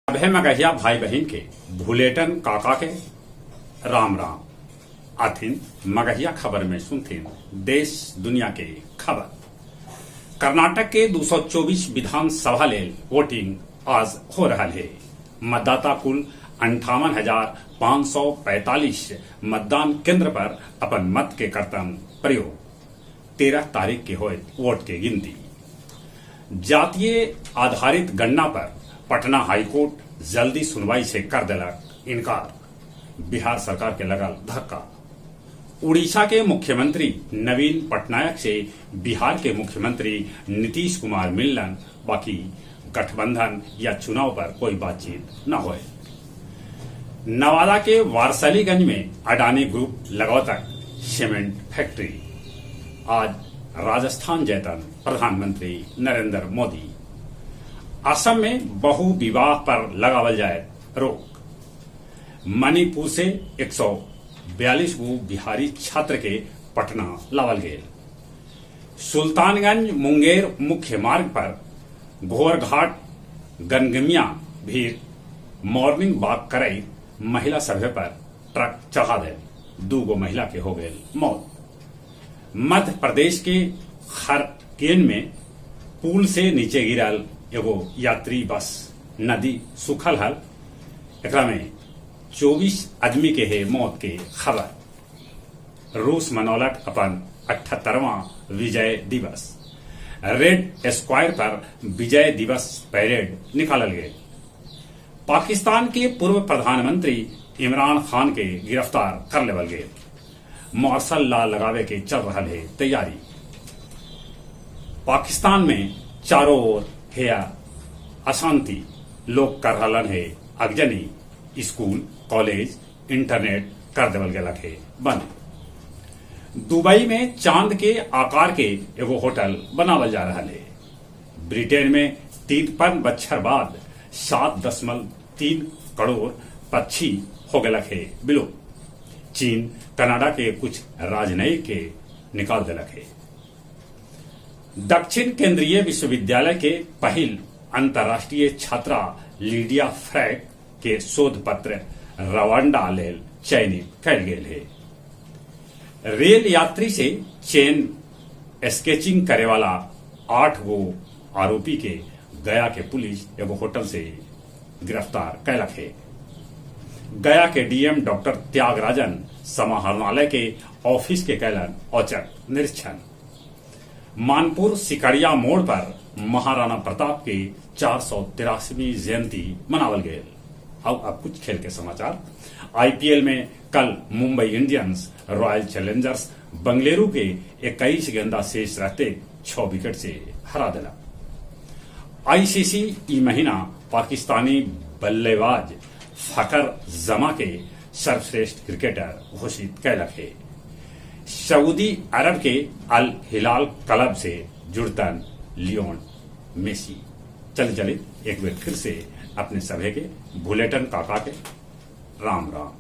सभे मगहिया भाई बहिन के भुलेटन काका के राम राम। आथिन मगहिया खबर में सुनथिन देश दुनिया के खबर। कर्नाटक के 224 विधानसभा लेल वोटिंग आज हो रहल हे। मतदाता कुल 58,545 मतदान केंद्र पर अपन मत के करतन प्रयोग। 13 तारीख के होयत वोट के गिनती। जातीय आधारित गणना पर पटना हाईकोर्ट जल्दी सुनवाई से कर देलक इनकार। बिहार सरकार के लगल धक्का। उड़ीसा के मुख्यमंत्री नवीन पटनायक से बिहार के मुख्यमंत्री नीतीश कुमार मिललन, बाकी गठबंधन या चुनाव पर कोई बातचीत न होय। नवादा के वारसलीगंज में अडानी ग्रुप लगौतक सीमेंट फैक्ट्री। आज राजस्थान जयतन प्रधानमंत्री नरेंद्र मोदी। असम में बहु विवाह पर लगावल जाए रोक। मणिपुर से 142 गो बिहारी छात्र के पटना लावल गेल। सुल्तानगंज मुंगेर मुख्य मार्ग पर घोरघाट गनगमिया भीर मॉर्निंग वॉक करई महिला सभे पर ट्रक चढ़ा देल। दू गो महिला के हो गए मौत। मध्य प्रदेश के खरकेन में पुल से नीचे गिरल एगो यात्री बस। नदी सूखल हल। एकरा में 24 आदमी के है मौत के खबर। रूस मनौलक अपन 78वां विजय दिवस। रेड स्क्वायर पर विजय दिवस परेड निकालल गेल। पाकिस्तान के पूर्व प्रधानमंत्री इमरान खान के गिरफ्तार कर लेवल गेल। मार्शल लॉ लगावे के चल रहा है तैयारी। पाकिस्तान में चारों ओर है अशांति। लोग कर रहलन है अगजनी। स्कूल, कॉलेज, इंटरनेट कर देवल गेलक है बंद। दुबई में चांद के आकार के एगो होटल बनावल जा रहा है। ब्रिटेन में 53 बच्छर बाद 7.3 करोड़ पक्षी हो गलक है विलुप्त। चीन कनाडा के कुछ राजनयिक के निकाल दिलक है। दक्षिण केंद्रीय विश्वविद्यालय के पहिल अंतर्राष्ट्रीय छात्रा लीडिया फ्रैक के शोध पत्र रवांडा लेल चयनित कयल गेल है। रेल यात्री से चेन स्केचिंग करे वाला 8 गो आरोपी के गया के पुलिस एगो होटल से गिरफ्तार कैलक है। गया के डीएम डॉक्टर त्यागराजन समाहरणालय के ऑफिस के कैलन औचक निरीक्षण। मानपुर सिकरिया मोड़ पर महाराणा प्रताप के 483वीं जयंती मनावल गेल। अब कुछ खेल के समाचार। आईपीएल में कल Mumbai Indians royal Challengers Bengaluru के 21 गेंदा शेष रहते 6 विकेट से हरा दिला। आईसीसी ई महीना पाकिस्तानी बल्लेबाज फखर जमा के सर्वश्रेष्ठ क्रिकेटर घोषित कैलक है। सऊदी अरब के अल हिलाल क्लब से जुड़तन लियोन मेसी। चले चले एक बार फिर से अपने सभे के भुलेटन काका के राम राम।